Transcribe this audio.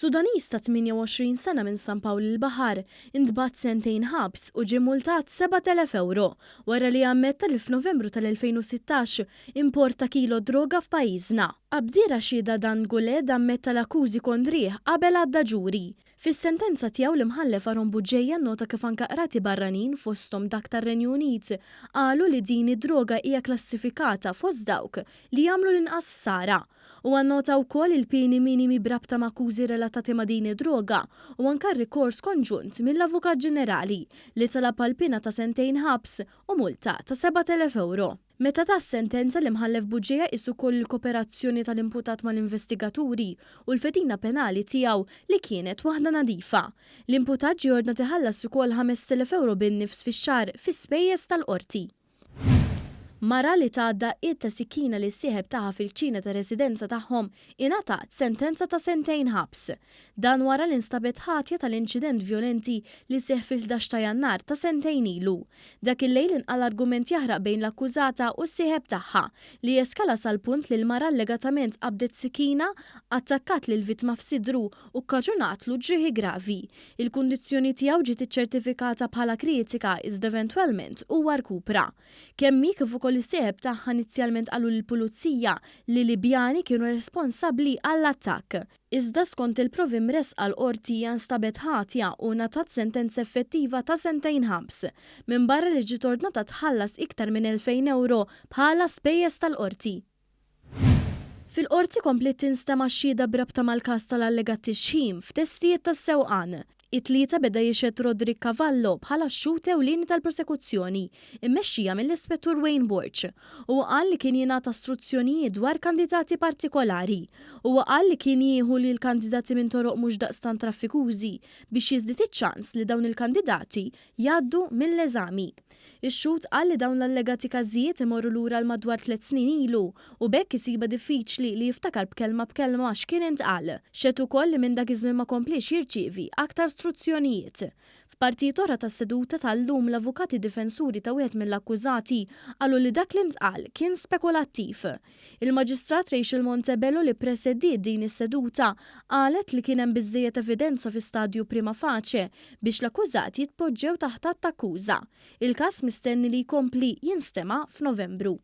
Sudaniż ta' 28 sena minn San Pawl il-Baħar intbagħat sentejn ħabs u ġie multat 7,000 ewro wara li ammetta li f'Novembru tal-2016 importa kilo droga f'pajjiżna. Abdirashid Adan Guled ammetta l-akkużi kontrih qabel għadda ġuri. Fis-sentenza tiegħu l-Imħallef Aaron Bugeja nnota kif anke qrati barranin fosthom dak tar-Renju Unit qalu li din id-droga hija klassifikata fost dawk li jagħmlu l-inqas ħsara. Huwa nnota wkoll il-pieni minimi b'rabta ma' akkużi relatati ma' din id-droga u anke r-rikors konġunt mill-Avukat Ġenerali li talab għal piena ta' sentejn ħabs u multa ta' 7,000 ewro. Meta ta s-sentenza, l-Imħallef Bugeja qies ukoll il-kooperazzjoni tal-imputat mal-investigaturi u l-fedina penali tiegħu li kienet waħda nadifa. L-imputat ġie ordnat iħallas ukoll 5,000 ewro bin-nifs fix-xahar fi spejjeż tal-Qorti. Mara li tat daqqiet ta' sikkina lis-sieħeb tagħha fil-kċina tar-residenza tagħhom ingħatat sentenza ta' sentejn ħabs. Dan wara li nstabet ħatja tal-inċident vjolenti li seħħ fil-11 ta' Jannar ta' sentejn ilu. Dak il-lejl inqala' argument jaħraq bejn l-akkużata u s-sieħeb tagħha, li eskala sal-punt li l-mara allegatament qabdet sikkina, attakkat lill-vittma f'sidru u kkaġunatlu ġrieħi gravi. Il-kundizzjoni tiegħu ġiet iċċertifikata bħala kritika iżda eventwalment huwa rkupra. Kemm hi kif ukoll is-sieħeb tagħha inizjalment qalu lill-pulizija li Libjani kienu responsabbli għall-attakk. Iżda skont il-provi mressqa l-Qorti hija nstabet ħatja u ngħatat sentenza effettiva ta' sentejn ħabs, minbarra li ġiet ordnata tħallas iktar minn 2,000 ewro bħala spejjeż tal-Qorti. Fil-Qorti kompliet tinstema' x-xhieda b'rabta mal-każ tal-allegat tixħim f'testijiet tas-sewqan. It-Tlieta beda jixhed Roderick Cavallo bħala x-xhud ewlieni tal-prosekuzzjoni, immexxija mill-Ispettur Wayne Borg. Huwa qal li kien jingħata struzzjonijiet dwar kandidati partikolari. Huwa qal li kien jieħu lill-kandidati minn toroq mhux daqstant traffikużi biex jiżdied iċ-ċans li dawn il-kandidati jgħaddu mill-eżami. Ix-xhud qal li dawn l-allegati każijiet imorru lura għal madwar tlett snin ilu u b'hekk isibha diffiċli li jiftakar b'kelma b'kelma x'kien intqal. Xehed ukoll li minn dak iż-żmien ma kompliex jirċievi aktar struzzjonijiet. F'partijiet oħra tas-seduta tal-lum l-avukati difensuri ta' wieħed mill-akkużati qalu li dak li ntqal kien spekulattiv. Il-Maġistrat Rachel Montebello li ppresediet din is-seduta qalet li kien hemm biżżejjed evidenza fi stadju prima facie biex l-akkużati jitpoġġew taħt att akkuża. Il-każ mistenni li jkompli jinstema' f'Novembru.